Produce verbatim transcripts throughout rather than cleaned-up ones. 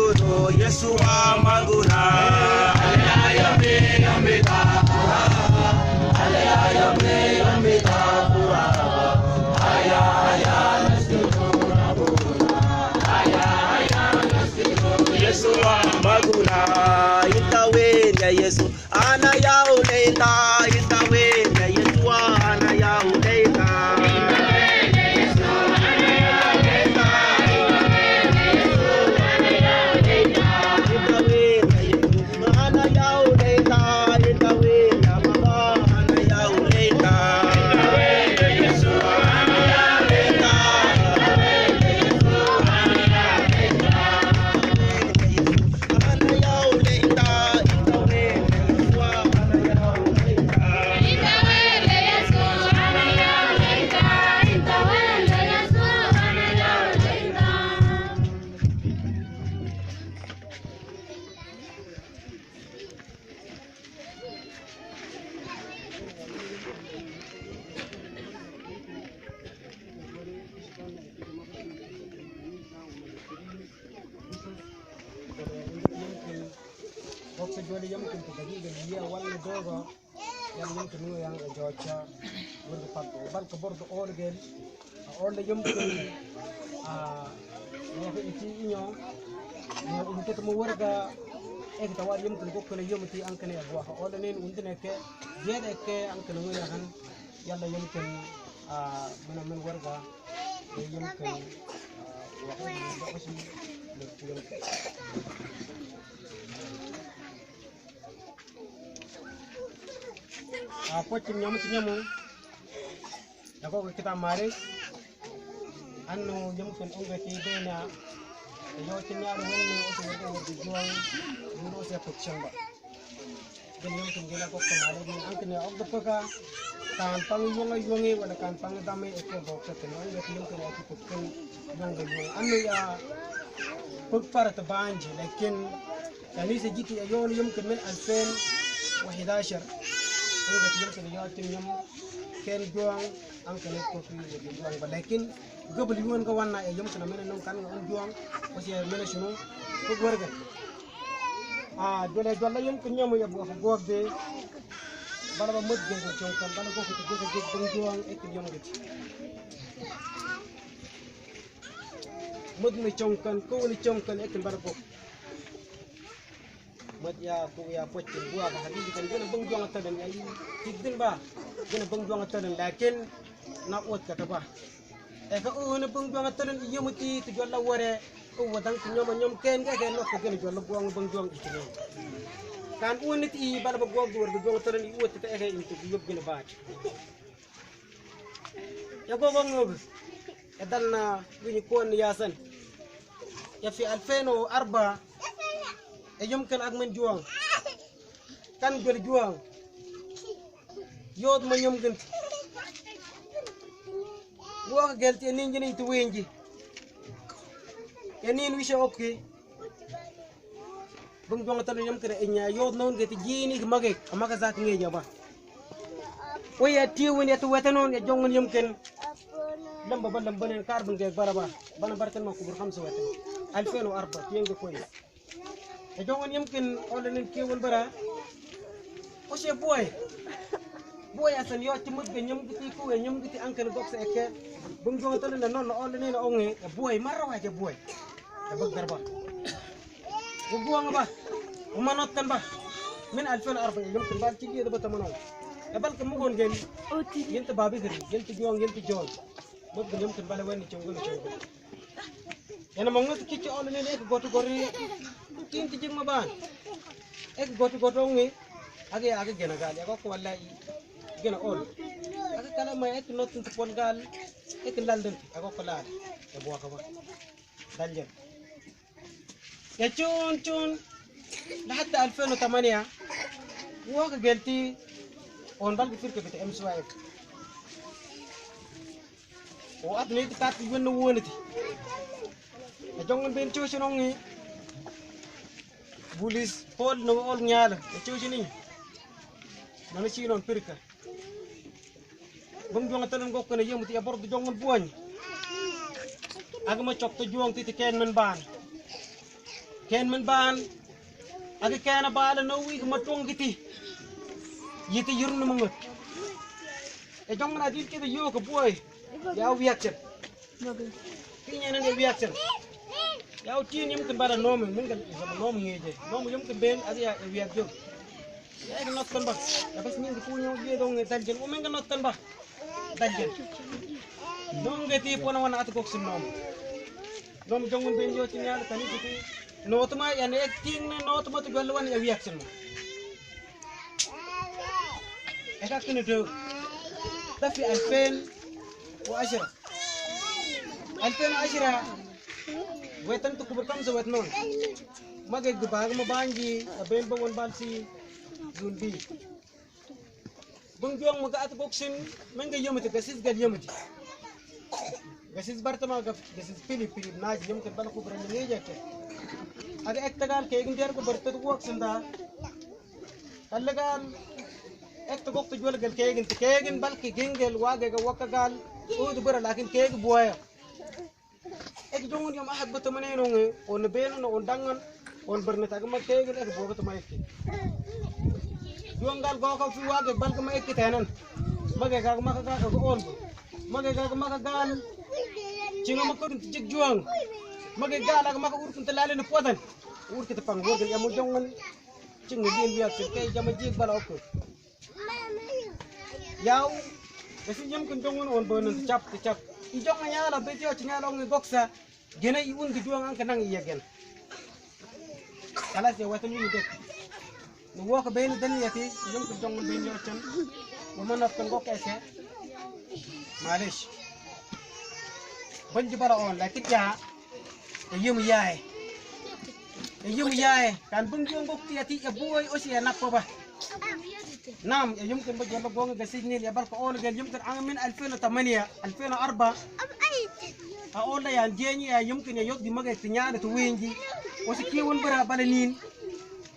Yesu wa maguna. Yesu wa maguna. Ita wenya Yesu. Ana yau leita, ita wenya Yesu, ana yau leita. Boksa jole yamkin to gadi gadi ya wala dogo. Yam yamkin nu yang jocha. Wurdu patto. Bal ka bordo ol gel. Ol yamkin. Ah, ya iti inyo. Ya ulu kete mo warga. Ek tawar yamkin ko kene yamti angkene ya buah. Ol nen undine ke. Jede ke angkene nu ya kan. Yalla yamkin. Ah, mana men warga. Ya yamkin. Ah, wa ko ni da osi. A pocin ñamu ti ñamu. Yako ko kita mare. Anno ñamu ken onga ti dena. Yo ti ñaru wonni o ti wonni wonni juang. Yuno se pocin ba. Gen ñamu ken gela ko ko mare ni angkene ogdo peka. Kan pang yuanga yuangi wala kan pang dame eke boksa ken onga ti ñamu ken eke pocin yuanga yuangi. Anno ya pek para ta banji lakin Kanisa jiti ya yoon yumkin min alfin wa hidashar. Angkene yumkin ya yoon tin yum ken juang, angkene kofi ya juang ba. Lakin gabal yuan ga wanna ya yumkin mena nung kan un juang, wasi ya mena shunu, ko warga. Ah, dole dole yumkin yum ya buah buah de. Bala ba mut de jong kan, bala ko ko de de juang, ekin yum de. Mut ni jong kan, ko ni jong kan, ekin bala ko. Mat ya ko ya pocin buah ka hadisi kan gana bang juang tadan ya. Tidin ba gana bang juang tadan lakin na ot kata ba. E ka o na bang juang tadan iya muti tu jual la ware. O wadang tu nyom nyom ken ka ken lo ka gana jual la buang bang juang itu. Kan o ni ti bala ba buang jual bang juang tadan i ot ta e ka intu yub gana ba. Ya gogo ngogo. Ya dan na wini kuan ya san. Ya fi alfin wa arba. Ya yumkin agmen juang. Kan jual juang. Yod ma yumkin. Wah gelti ya nin jini itu winji. Ya nin wisha oke. Bang juang tadan yumkin enya yod non geti jini ke magek amaka zak ngeja ba. Waya tiwin ya tu weta non ya jongon yumkin. Lamba ba lamba nen kar bang gek bara ba. Bana barkan ma kubur khamsa weta. Alfin wa arba tiwin ke koy. Ya jongon yumkin ole nen tiwin bara. Ose buai. Buai asan yo timut ge nyum giti ku ge nyum giti angken goksa eke. Bung juang tanu na non na ole ne na onge. Ya buai marra waje buai. Ya bag darba. Ya buang ba. Umanot kan ba. Min alfin arba yumkin bal tigi da bata manong. Ya bal kemugon gen. Yenta babi geri yenta juang yenta jon. Mut ge yumkin bal wen ni chongo ni chongo. Ena mangut kici ol nene ek gotu gori. Tin tijing maban. Ek gotu gotu ngi. Age age gena gal ya ko wallahi. Gena ol. Age kala ma ek not tin pon gal. Ek lal den ya ko lal. Ya buaka ba. Daljen. Ya chun chun. Lahatta alfin wa tamania. Waka gelti. On bal gifir ke bita M C Y F. O at ni ti kat wen no woniti. E jongon ben chochi nongi. Bulis pol no ol nyala. E chochi ni. Nana si non pirka. Bang juang tanan gok kana yem ti abor du jongon buan. Agama chok to juang ti ti ken men ban. Ken men ban. Agi ken a bala no wik ma tuang kiti. Yiti yurnu mangut. E jong na dil kiti yo ka buai. Ya wiak cen. Kinya nang ya wiak cen. Ya utin yum ken bala nom, men kan isa nom ngeje. Nom yum ken ben agi ya wiak jom. Ya ek not kan ba. Ya bas ning punyo ye dong nge dal jen. O men kan not kan ba. Dal jen. Dong nge ti pona wana at gok sin nom. Nom jong ngun ben yo cin ya tani kiti. Notuma ya ne acting ne notuma tu jual wan ya wiak sin. Eka kini do. Tapi alfen wa ashira. Alfen wa ashira. Wetan tu kubur kam sa wet non. Mage gubag ma banji, aben ba wan balsi. Zumbi. Bung juang maga at boksin, menga yamati, gasis gal yamati. Gasis bartama ga, gasis pili pili naji yamati bala kubra ni ngeja ke. Aga ekta gal kegin der ko barta tu waksin da. Kalla gal ekta gokta jual gal kegin, kegin balki gingel wage ga waka gal. Udu bara lakin kegi buaya. Ek jongun yom ahad bata mane nonge, on beno no on dangan, on berneta gama kegel ek bo bata maiki. Juang gal goka fi wage bal gama ek tenan. Mage ga maka ga ga on. Mage ga maka gal. Cinga maka jik juang. Mage gal aga maka urkun talale ne podan. Urkun tapang wage ya mo jongun. Cinga din biak ke jama jik bala oku. Yau, kasi yamkin jongun on bonan cap cap. I jongun yala beti o cinyala on goksa. Gena i undi juang angka nang iya gen. Kalas ya watan yuni dek. Nu waka beni dan yati, yamkin jongun beni o can. Waman nafkan goksa ese. Malish. Banji bara on, lakin ya. Ya yum yae. Ya yum yae. Kan bung jong buk ti ati ya buai osi ya napa ba. Nam, ya yumkin ba jolo gonga ga sijni ya balka ol ga yumkin ang min alfin wa tamaniya, alfin wa arba. A ol da ya jeni ya yumkin ya yok di maga tinyana tu winji. Osi ki wun bara bala nin.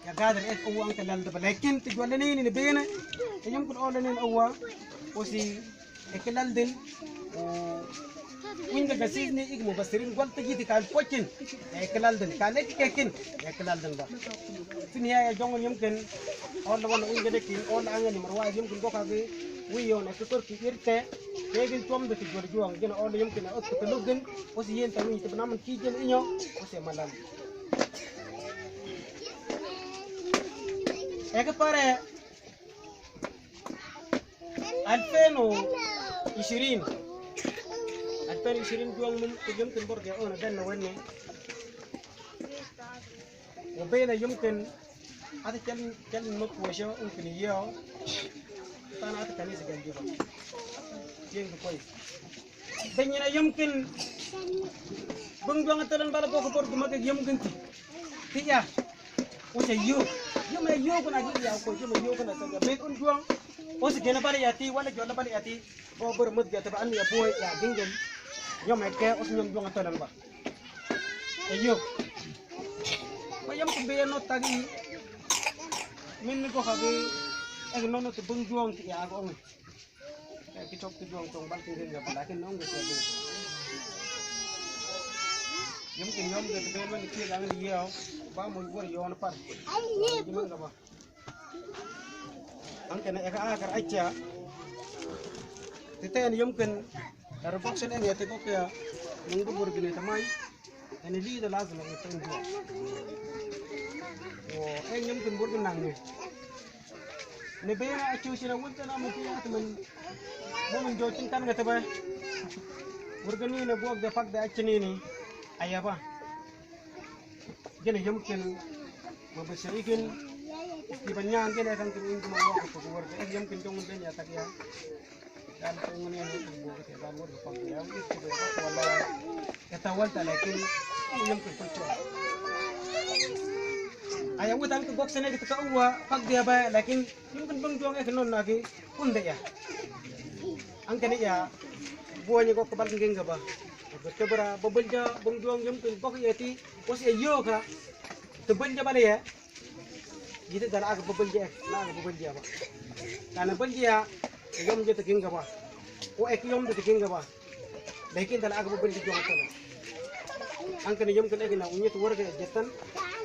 Ya gadar ek o angka lal da ba. Lakin ti jolo nini ni bena. Ya yumkin ol nini o. Osi Ekilaldin, o, winda gasis ni ik mubasirin gwal tajiti kan pocin. Ekilaldin, kan ek kekin, ekilaldin ba. Fin ya ya jongon yumkin, ol wan winda dekin, ol angani marwa yumkin goka gi, wiyon ek turki irte, kegin tuam da ti jor juang, gina ol yumkin, ot ka lugin, osi yen ta win, tibnaman kijin inyo, osi malam. Ek pare, Alfin wa ishirin. Alfin wa ishirin juang mum kujum kin bor dia ona dan na wenne. Wa bena yumkin ata kel kel muk washo umkin yeo. Tana ata kanisa ganjiba. Yeng ko koi. Danyina yumkin. Bung juang talan bala boko bor gumake yumkin ti. Ti ya. Usa yu. Yuma yu kuna gi ya ko yuma yu kuna sa. Bet un juang. Usa gena bala ya ti wala jola bala ya ti. Go bor mut ya taba an ya boy ya gingel. Yuma ke usa yum juang talan ba. E yu. Ba yumkin be no tagi. Min ni go ha be. E no no tu bung juang ti ya go. Eh, ki chok tu juang tong bal ki rin ga bala ki nong ga siya. Yumkin yom ga tu ben man ki ga ngi yeo. Ba mo gor yon par. Yum ga ba. Angkana eka akar acha. Titen yumkin. Dar boxen en ya te ko kya. Nung du bor gine tamai. Eni lida lazim eni tun juang. O, en yumkin bor gine nang ni. Ni bena achu sina wulta na mutu ya teman. Mo mun jocin kan ga taba. Wurga ni na buak da pak da achu ni ni. Ayaba. Gene yumkin. Mabashirikin. Iban nyan gene kan kin indu ma buak ko wurga. Eh, yumkin jongun ben ya tak ya. Dan ko ngene ne ko bo ke dan wor ko ya wis ko ko wala. Kata wal ta lakin yum ko ko. Aya wutan ko gok sene ko ka uwa pak dia ba lakin yum ko bang juang e non na ki unda ya. Angkene ya. Bo ni ko ko bal ngenga ba. Ko bara babal ja bang juang yum ko gok ya ti. Ko si yo ka. To bal ja bale ya. Gita dala aga babal ja ek, na aga babal ja ba. Kana bal ja, yom ja ta ginga ba. O ek yom ja ta ginga ba. Lakin dala aga babal ja jong tala. Ankani yumkin ekna uñiti warga jettan.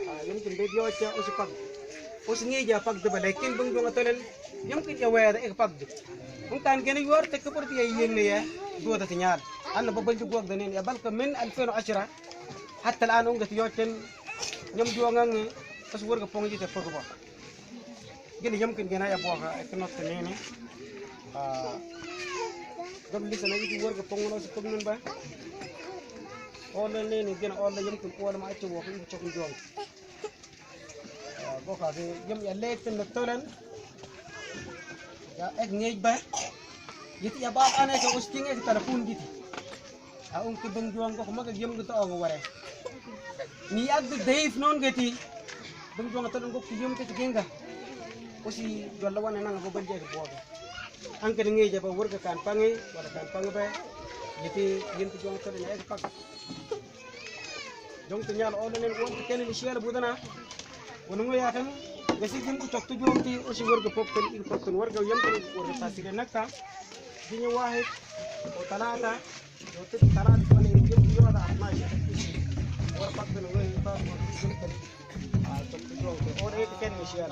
Ah, yumkin bek yocha usi pagdi. Usi ngeja pagdi ba, lakin bang juang tolen yumkin ya wada ek pagdi. Untan gene yuar te kabar ti ya yenne ya. Dua da tinyal. Anna babal ju guak danin ya balka min alfin wa ashra. Hatta al'an unga ti yochan. Nyam juang ange usi warga pong jite pagba. Gini yumkin gina ya buaka, eh, kenot nini. Ah, gam lisa na iti warga pongono si pagnan ba. Ola nini gina ola yumkin ola ma acha waka iti chokun juang. Ah, goka ge yum ya lek ten na tolan. Ya ek ngej ba. Yiti ya bab ane ka usting ek telefon giti. A un ki bang juang gok maga yum gita ong ware. Ni ak di deif non geti. Bang juang tadung gok ki yum geti genga. Usi jual lawan nang go bang jek boga. Angka ni ngeja ba warga kan pange, wala kan pange ba. Yiti yum ki juang tadung ek pag. Jong tu nyal olo nen won tu kene ni sial budana. Won ngo ya kan gasi gin ku chok tu jong ti usi warga pokten ik pokten warga yam kan warga tasire nakka. Dinya wahid o talata. Yo tu talata wani yam yo da atmasha. Warga pokten ngo ya kan gin kan. Ah, chok tu jong ti olo itu kene ni sial.